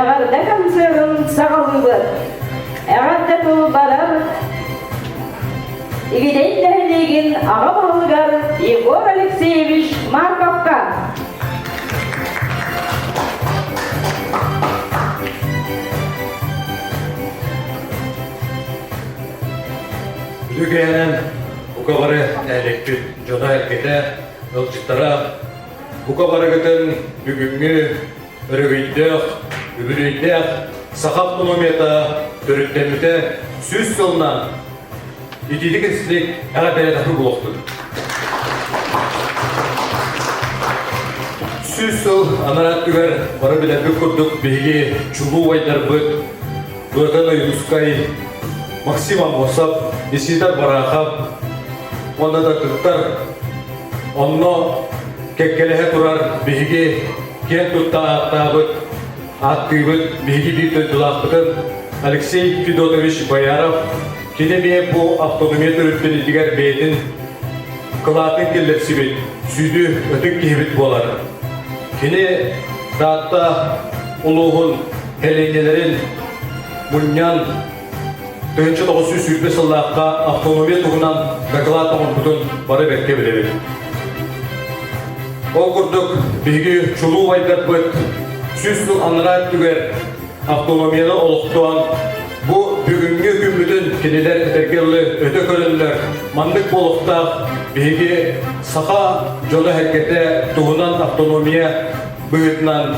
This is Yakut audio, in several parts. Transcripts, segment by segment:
Эҕэрдэ концерын саҕалыыбыт. Эҕэрдэ тыл барар Игидэй нэһилиэгин аҕа баһылыгар Егор Алексеевич Марковка. Үтүкээнэн бука бары нэһилиэкпит дьоно-сэргэтэ, ыалдьыттара бука барыгытын бүгүҥҥү өрөгөйдөөх, үбүлүөйдээх саха автономията төрүттэммитэ 100 сылынан итиитик истик эҕэрдэлэтэхпит буолуохтун. 100 сыл анараа өттүгэр бары билэрбит курдук биһиги чулуу убайдарбыт Быатан Ойуунускай, Максим Аммосов, Исидор Барахов уонна да кыттар онно кэккэлэһэ турар биһиги киэн тутта ааттаабыт, ааттыыбыт биһиги биир дойдулаахпытын Алексей Федотович Бояров кини эмиэ бу автономия төрүттэнитигэр бэйэтин кылаатын киллэрсибит сүдү ытык киһибит буолар. Кини Таатта улууһун сэлиэнньэлэрин мунньан 1920 сыллаахха автономия туһунан доклад оҥорбутун бары бэркэ билэбит. Ол курдук биһиги чулуу убайдарбыт 100 сыл анараа өттүгэр автономияны олохтоон бу бүгүҥҥү күммүтүн кинилэр этэргэ дылы өтө көрөннөр маннык буолуохтаах биһиги саха дьоно-сэргэтэ туһунан автономия быһыытынан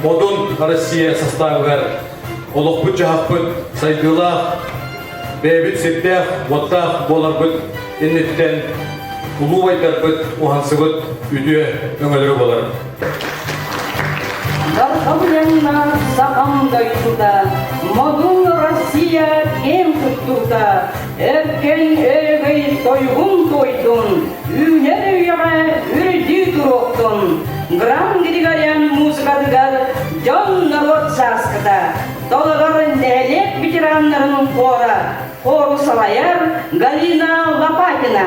Модун Россия састаабыгар олохпут-дьаһахпыт сайдыылаах, бэйэбит сирдээх, уоттаах буоларбыт инниттэн улуу убайдарбыт уһансыбыт үтүө өҥөлөрө буолар. Дархабыйанна сахам дойдута, Модун Россия киэҥ туттуута, өркөн өрөгөй тойугун туойдун, үүнэр үйэҕэ үрдүү туруохтун, Гран Григорян музыкатыгар дьон-норуот сааскыта, толорор нэһилиэк ветераннарын хора, хору салайар Галина Лопатина.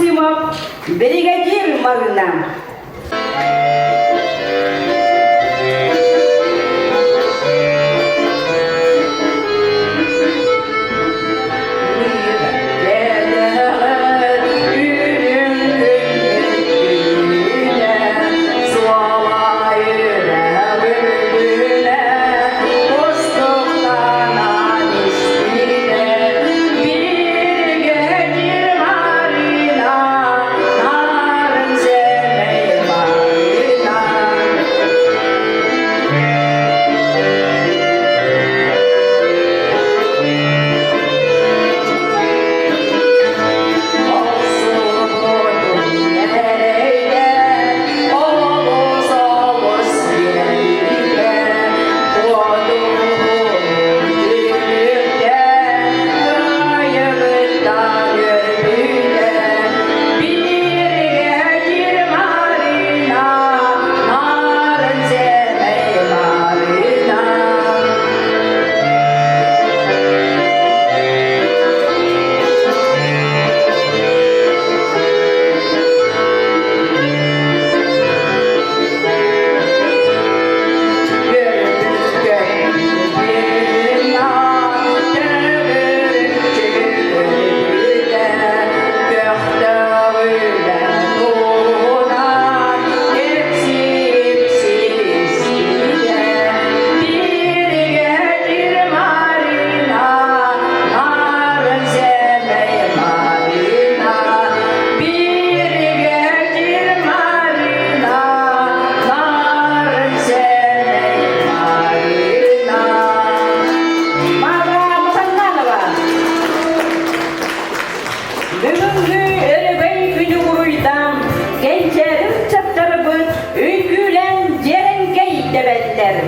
Максимов, Биригэдьиир Марына. Бүгүҥҥү өрөгөй күнү уруйдаан, кэнчээри ыччаттарбыт үҥкүүлээн дьиэрэҥкэй тэбэллэр.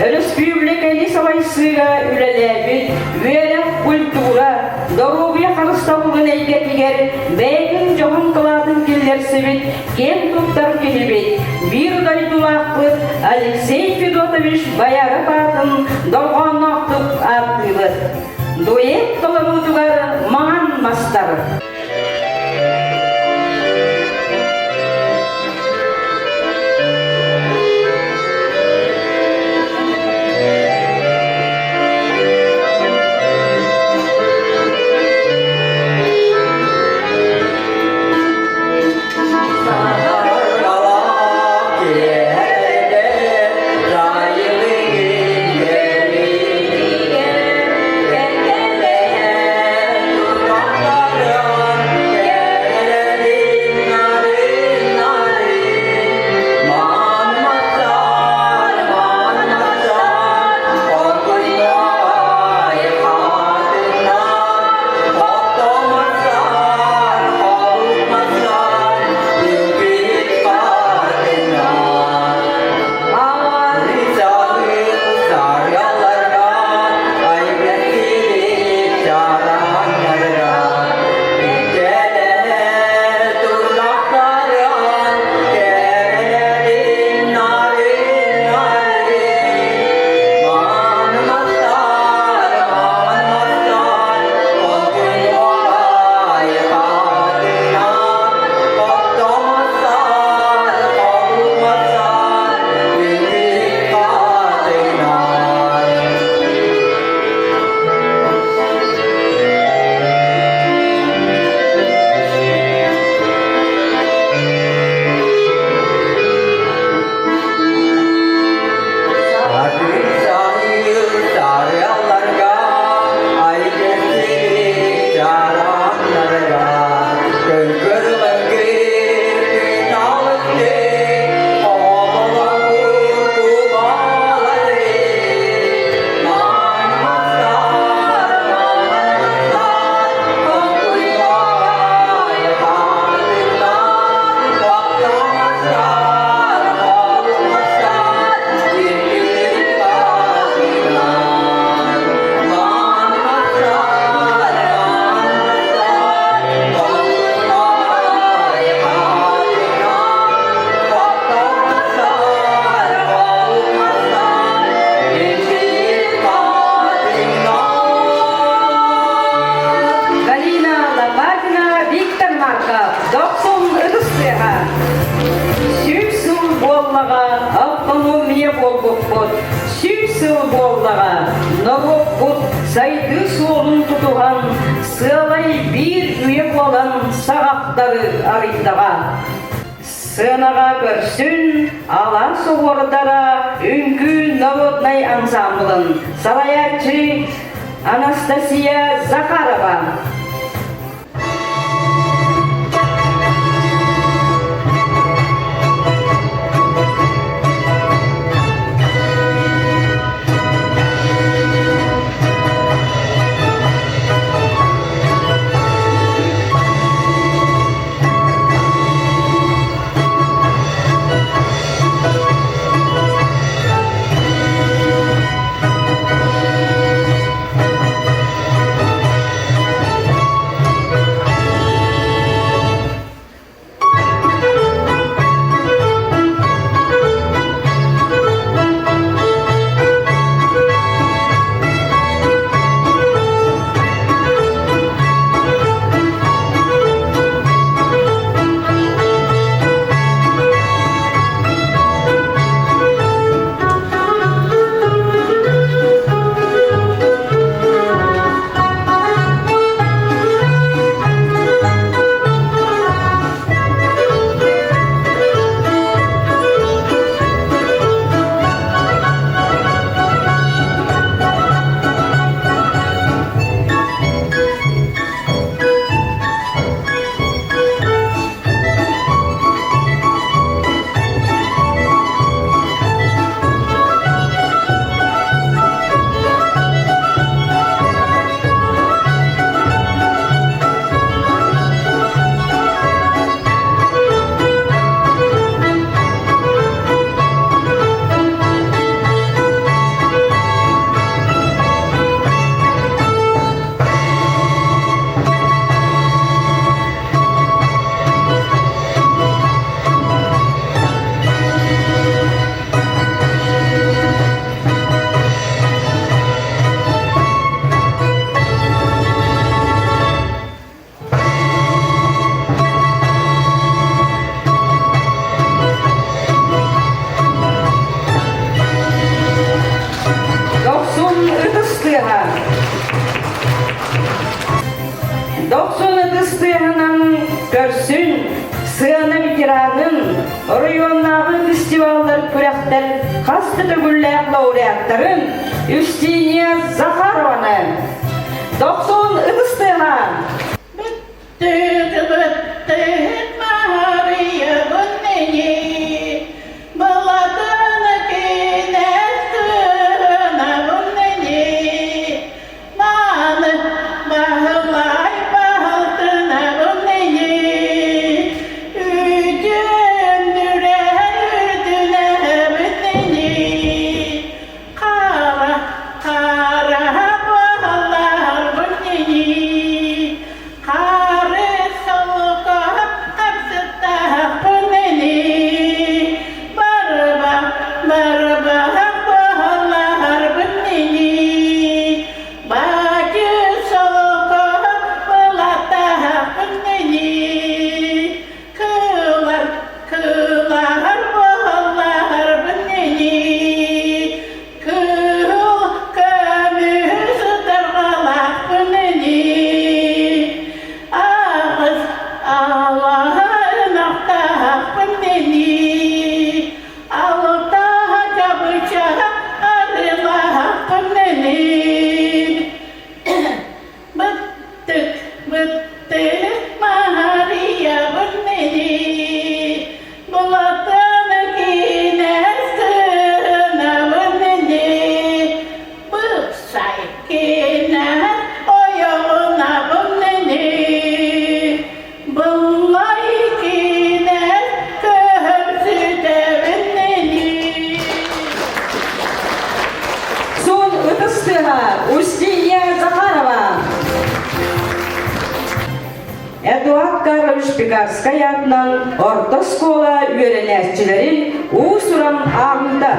Өрөспүүбүлүкэни салайсыыга үлэлээбит үөрэх, культура, доруобуйа харыстабылын эйгэтигэр бэйэтин дьоһун кылаатын киллэрсибит киэн туттар киһибит, биир дойдулаахпыт Алексей Федотович Бояров аатын дорҕоонноохтук ааттыыбыт. Дуэт толоруутугар маҥан мастар. буоллаҕа автономия буолбуппут, 100 сыл буоллаҕа норуоппут сайдыы суолун тутуһан, сыалай биир үйэ буолан саҕахтары арыйдаҕа. Сыанаҕа көрсүн алаас оһуордара үҥкүү народнай ансамблын салайааччы Анастасия Захарова. Дохсун ытыс тыаһа. Дохсун ытыс тыаһынан көрсүн сыана ветеранын, оройуоннааҕы фестиваллар күрэхтэр хас да төгүллээх лауреаттарын Устинья Захарованы. Дохсун ытыс тыаһа. Бүттүк Маарыйабын ини, Былатын кинээс кыһынабын ини, Мааны Баһылай баһылтынабын ини, Үтүөндүрэ үтүнэбин ини, Хара хара баһыларбын ини, Хары солко хапсыттаахпын ини, Барба барба баһыларбын ини, Баачы солко былаттаахпын ини, Кылар кылар баһыларбын ини, Кыһыл көмүс дарҕалаахпын ини, Аҕыс алаһа ынахтаахпын ини, Алта чабыча арыылаахпын ини. Быттык, быттык Маарыйабын ини, Былатан кинээс кыһынабын ини, Быпсай кинээс ойоҕунабын ини, Быллай кинээс көһөрсүтэбин ини. Сун ытыс тыаһа Устинья Захарова. Эдуард Карлович Пекарскай аатынан орто оскуола үөрэнээччилэрин уус-уран ааҕыыта.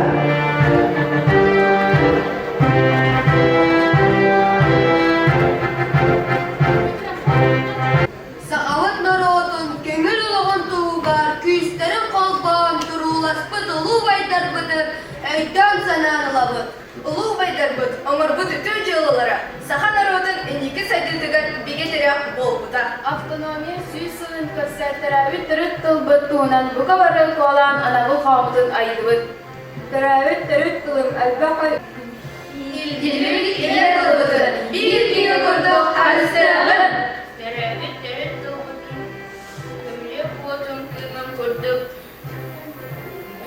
Сахабыт норуотун көҥүл олоҕун туһугар күүстэрин холбоон турууласпыт улуу. Улуу убайдарбытын өйдөөн-санаан ылабыт. Улуу убайдарбыт оҥорбут үтүө дьыалалара саха норуотун инники сайдыытыгар бигэ тирэх буолбута. Автономия 100 сылын көрсө төрөөбүт төрүт тылбыт туһунан бука бары куолаан анабыл хоһооммутун айдыбыт. Төрөөбүт төрүт тылым элбэх Илдьиллибит ийэ тылбытын биир киһи курдук харыстыаҕын! Төрөөбүт төрүт тылбытын көмүлүөк уотун кыымын курдук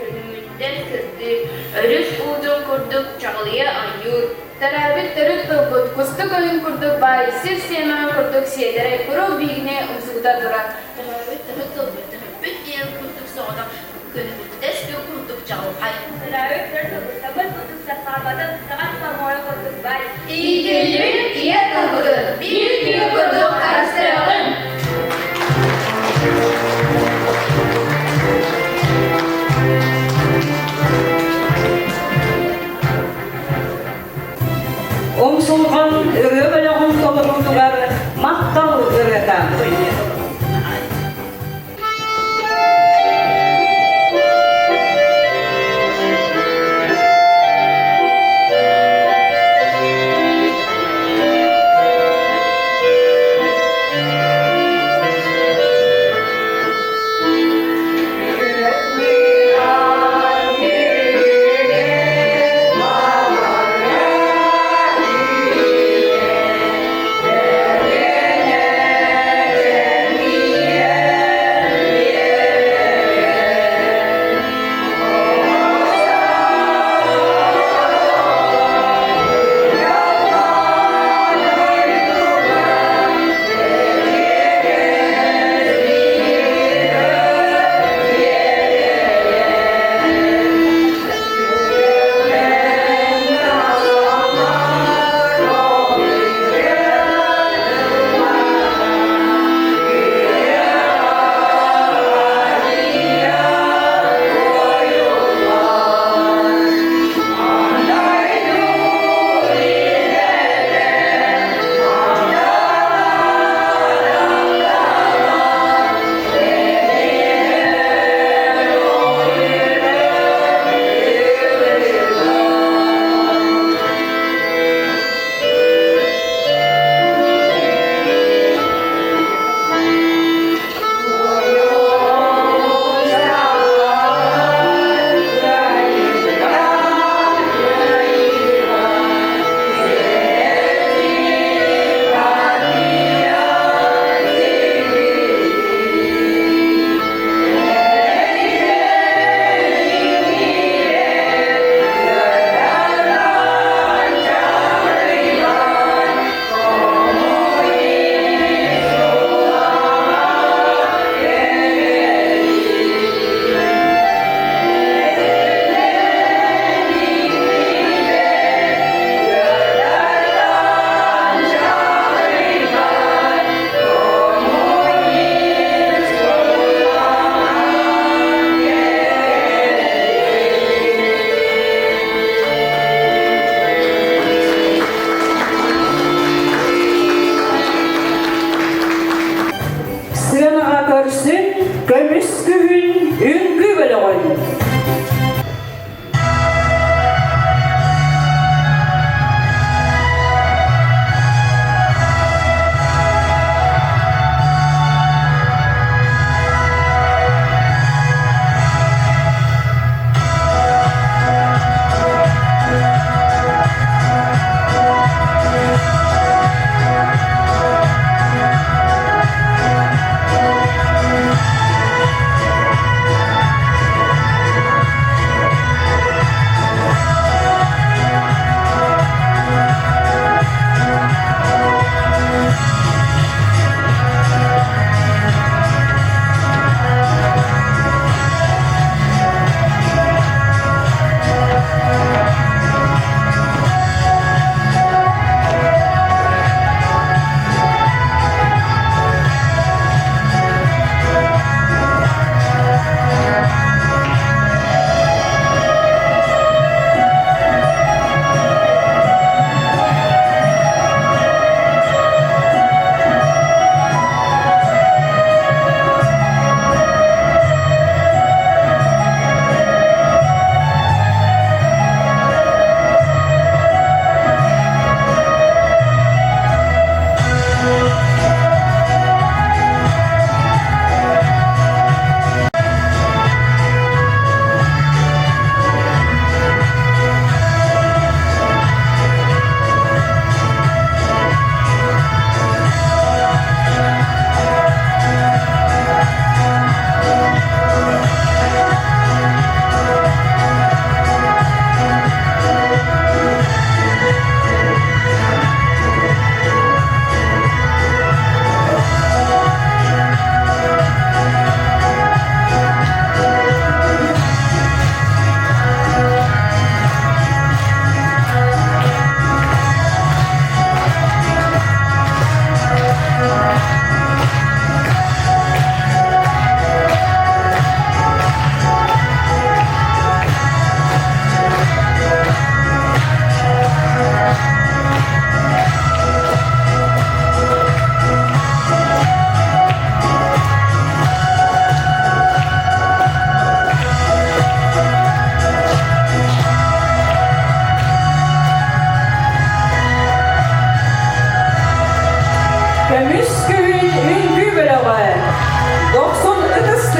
күлүмүттэн сырдыыр, өрүс уутун курдук чаҕылыйа оонньуур. Төрөөбүт төрүт тылбыт кустук өйүн курдук баай, сир сиэмэҕин курдук сиэдэрэй, куруук биһигини умсугута турар. Төрөөбүт төрүт тылбыт төрөппүт ийэм курдук соҕотох, күлүмүттэс күн курдук чаҕылхай. Төрөөбүт төрүт тылбыт табыр курдук саппаабатын, таҕас хомуойа курдук баай. Иитиллибит ийэ тылбытын биир киһи курдук харыстыаҕын! Умсулҕан ырыа бөлөҕүн толоруутугар махтал ырыата.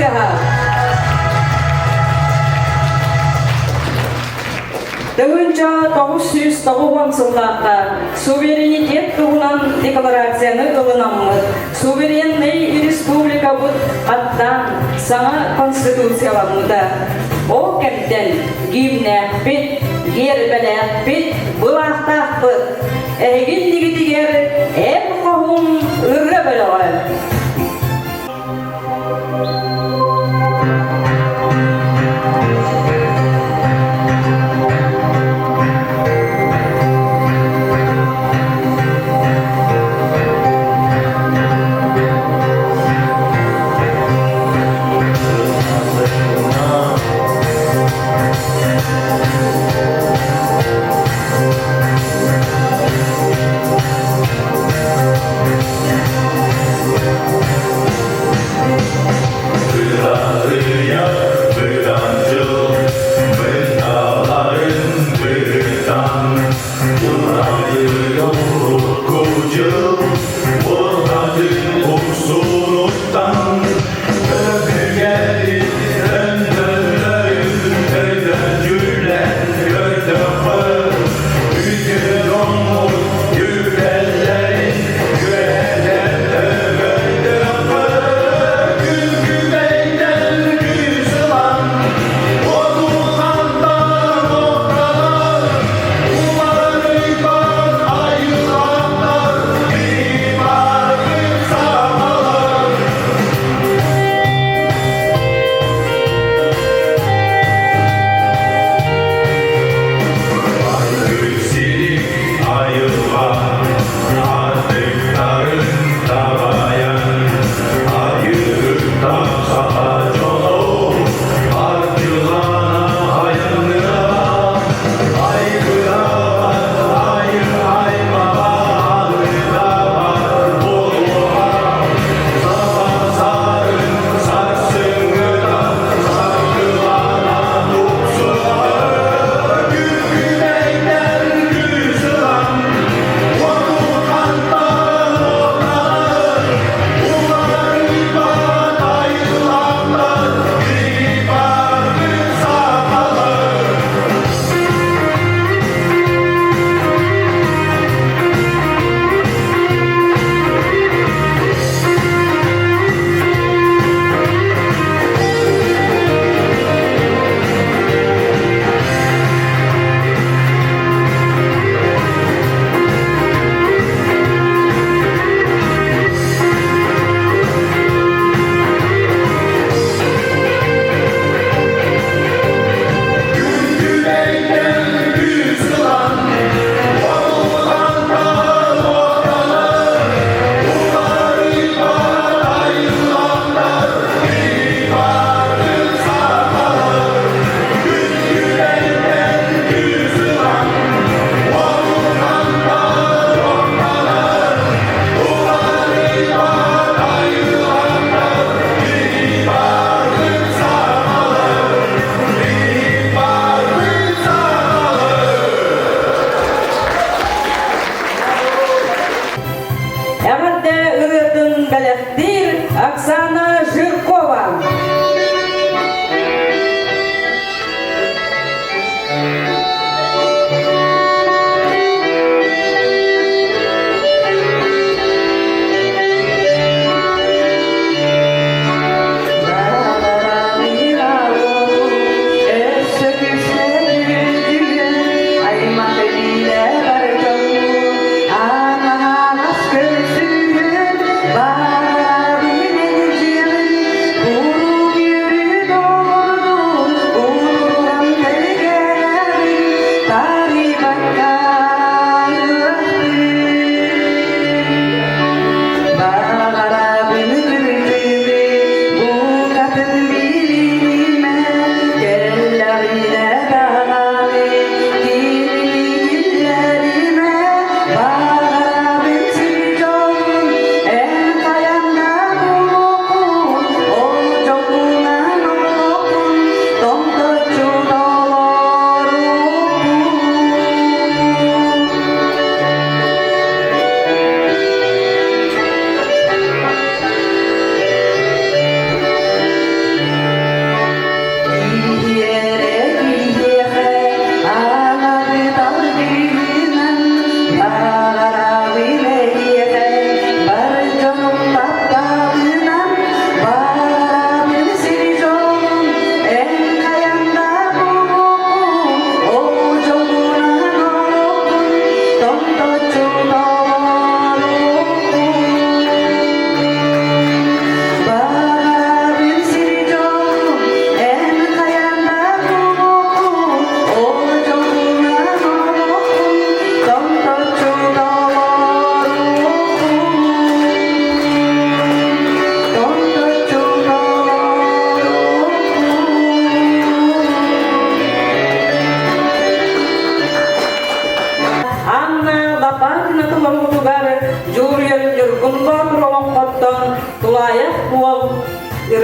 тыаһа. 1990 сыллаахха суверенитет туһунан декларацияны ылынаммыт, сувереннай республикабыт хаттаан саҥа конституцияламмыта. Ол кэмтэн гимнээхпит, гиэрбэлээхпит, былаахтаахпыт. Эһигин дигитигэр эр хоһун ырыа бөлөҕө.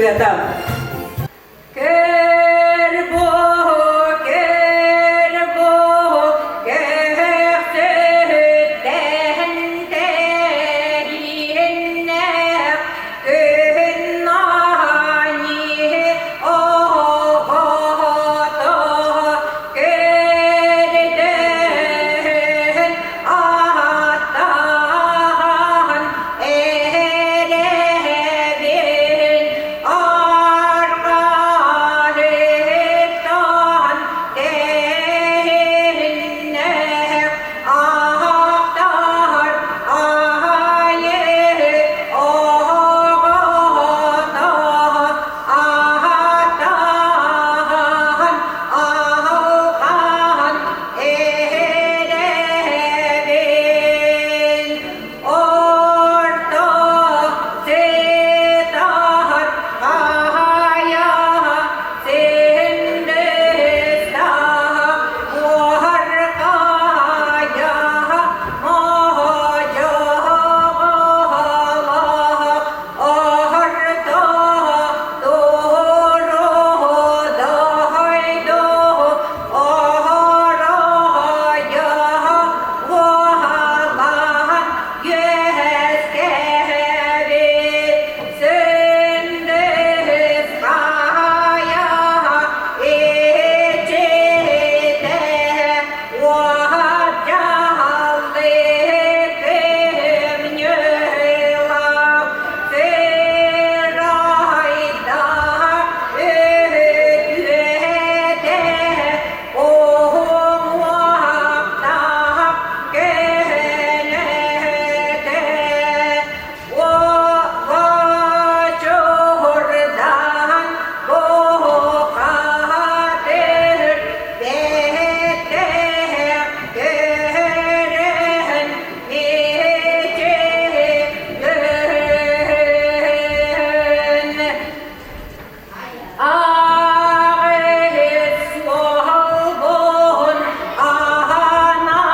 ырыата. Көр бу, көр бу, көхсүттэн тэһииннэх күн аанньы оҕото көрдөһөн ааттаһан эрэбин арҕаһыттан тэһиннэх ахтар аайы оҕото ааттаһан алҕаан эрэбин орто сытар хаайа синдиста буоркайа моһдьоҕолох орто туруодайду Оһоройо уоһалаан үөскэбит сүндүс хаайа иччитэ уоһа-дьаллы күмньүлах сырайда үтүөтэ Уһуҥуохтаах көнөтө Уоҕа-чуурдаан бухатыр бэттэх көрөн мичигин. Аҕыс суолбун аһанараан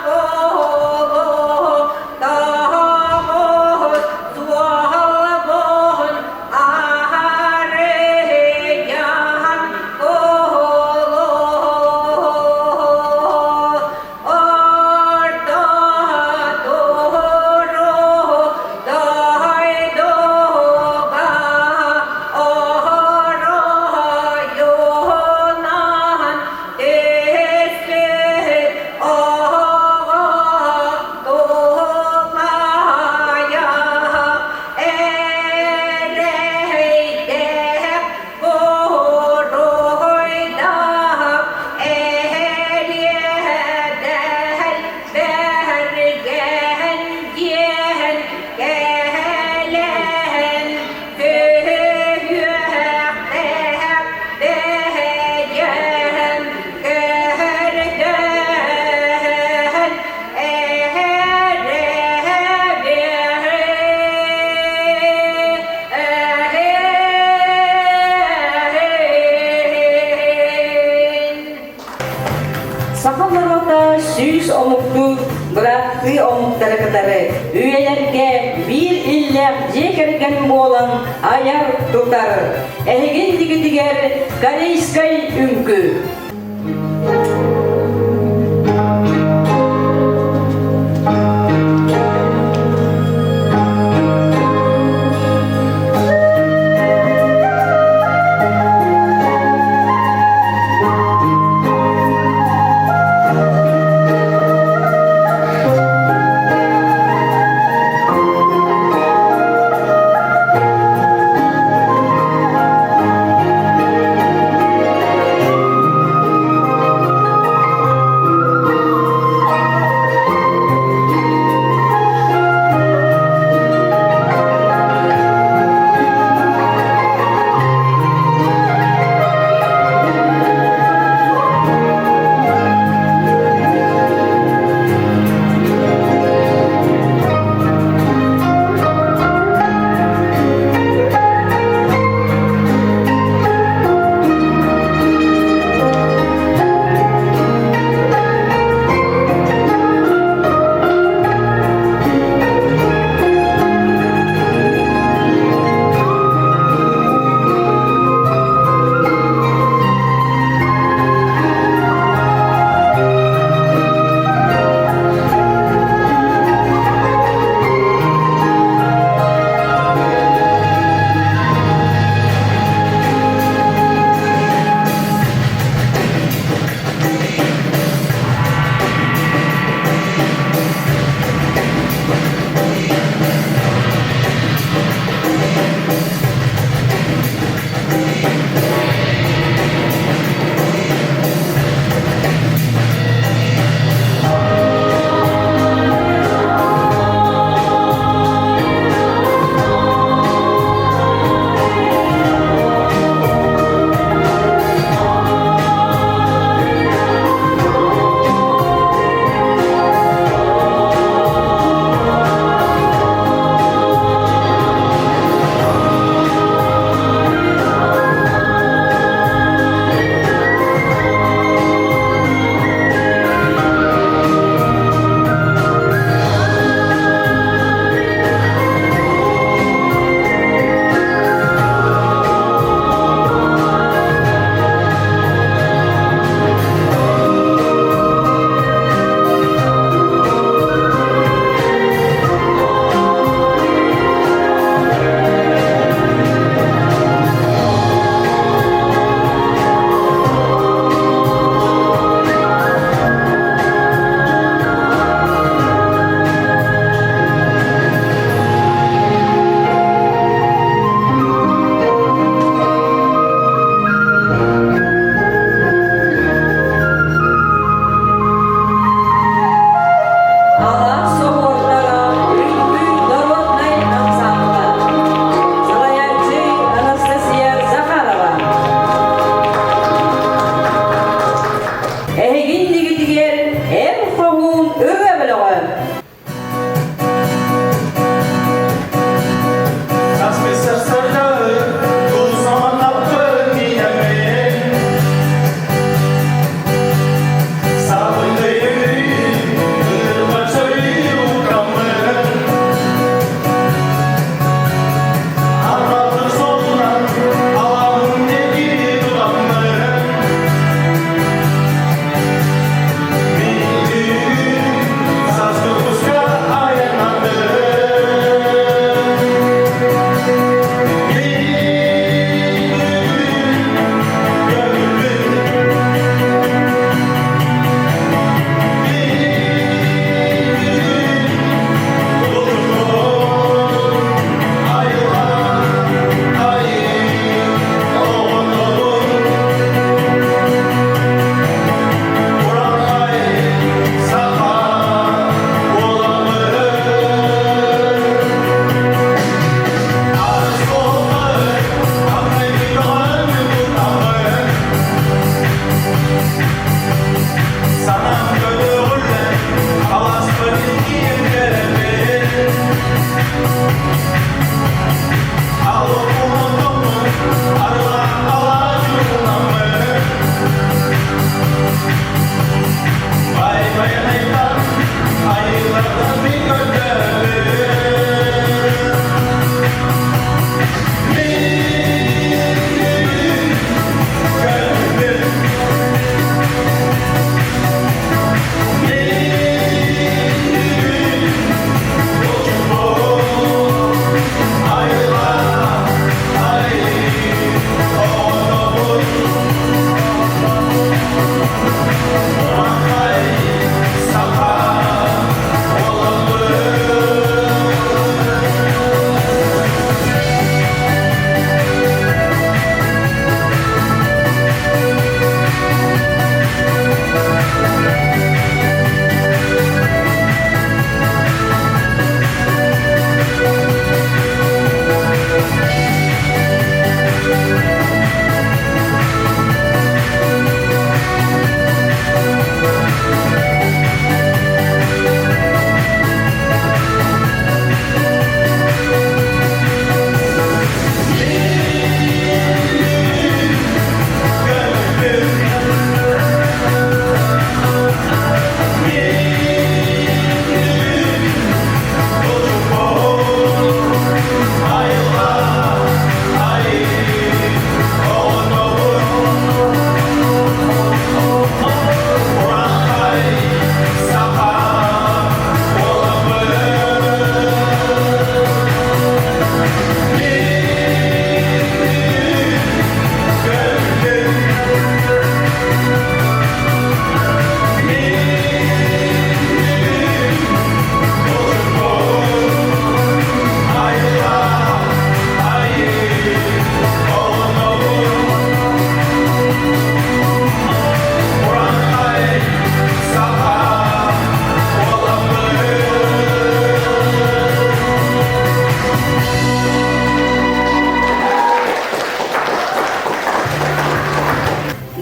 куолу тоҕус суолбун аһарыйан куолу Орто туру дойдуга оройунан түспүт оҕо тулаайах эрэйдээх буруйдаах эриэдээл бэргэн диэн кэлэн сүһүөхтээх бэйэм көрдөһөн Саха норуота сүүс омуктуу бырааттыы омуктары кытары үйэлэргэ биир иллээх дьиэ кэргэн буолан айар-тутар. Эһигин дигитигэр корейскай үҥкүү.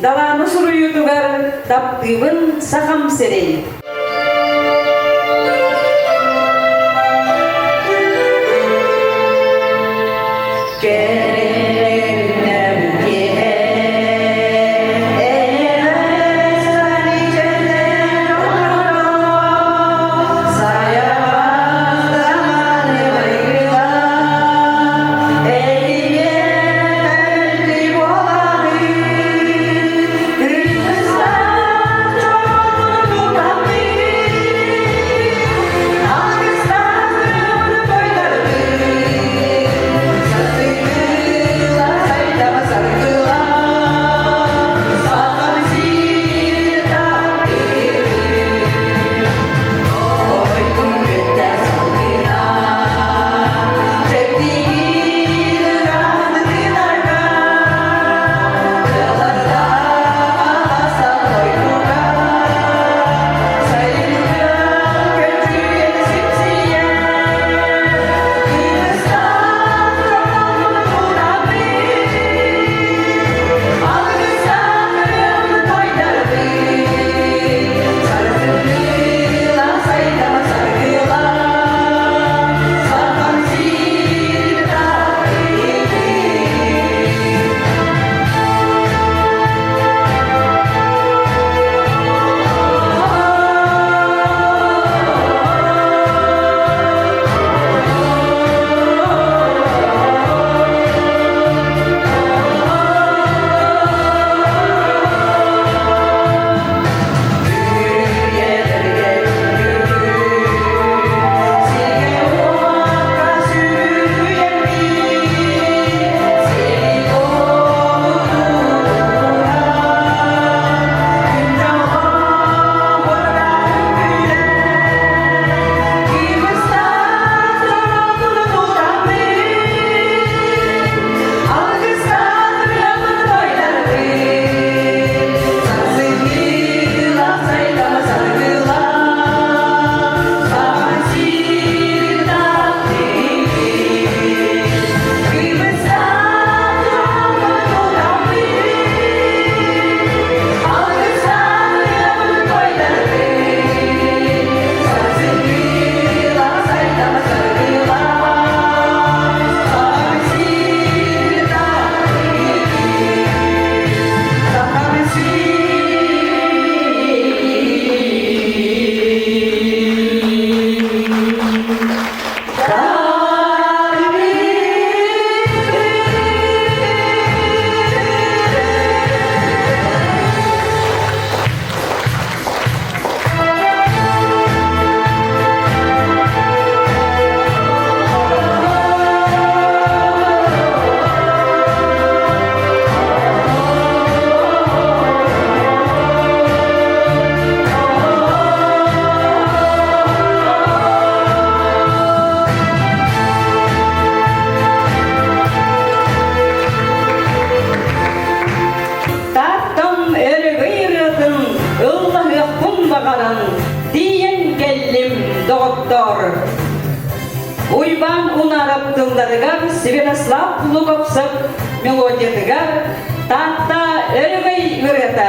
Далаана суруйуутугар Таптыыбын Сахам сирин. Тааттам өрөгөй ырыатын ыллаһыахпын баҕаран тиийэн кэллим, доҕоттоор. Уйбаан Унаарап тылларыгар Святослав Луковцев мелодиятыгар Таатта өрөгөй ырыата.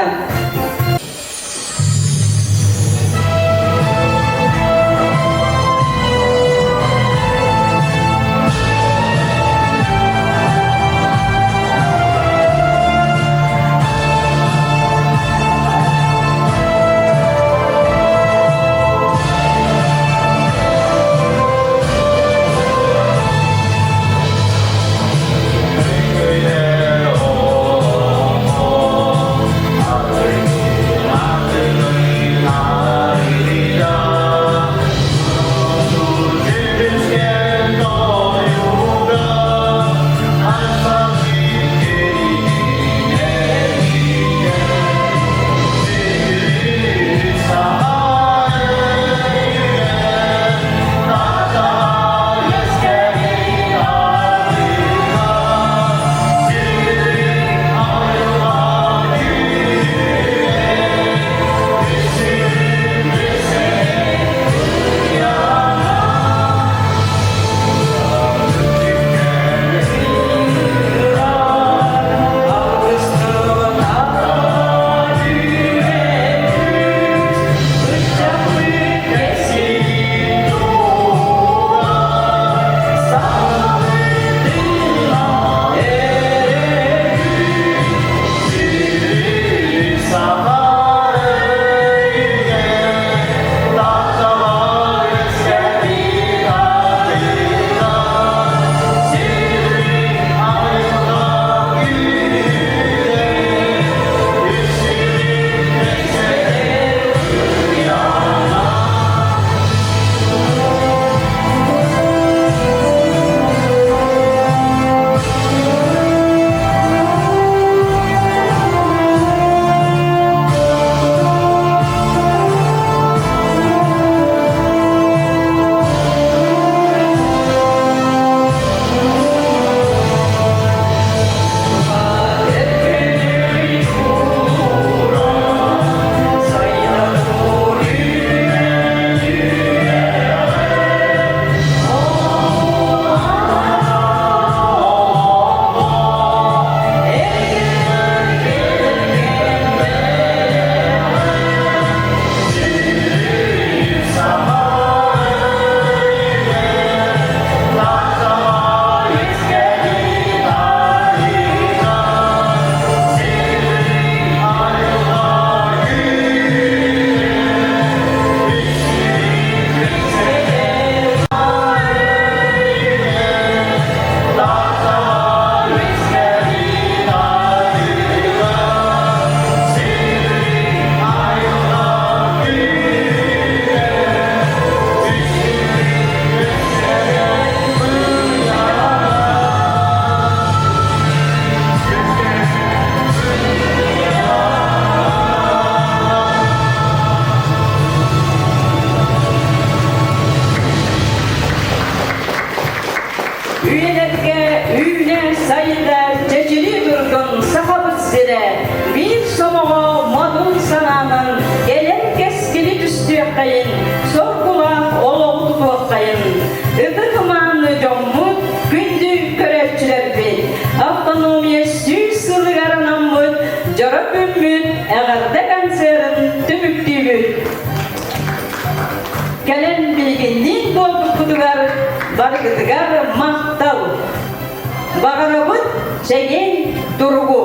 сомоҕо модун санаанан кэлэр кэскили түстүөххэйин, соргулаах олоҕу тутуоххайын. Ытык-мааны дьоммут, күндү көрөөччүлэрбит, автономия сүүс сылыгар анаммыт дьоро күммүт эҕэрдэ концерын түмүктүүбүт. Кэлэн билигинниин буолбуккутугар барыгытыгар махтал! Баҕарабыт чэгиэн туругу!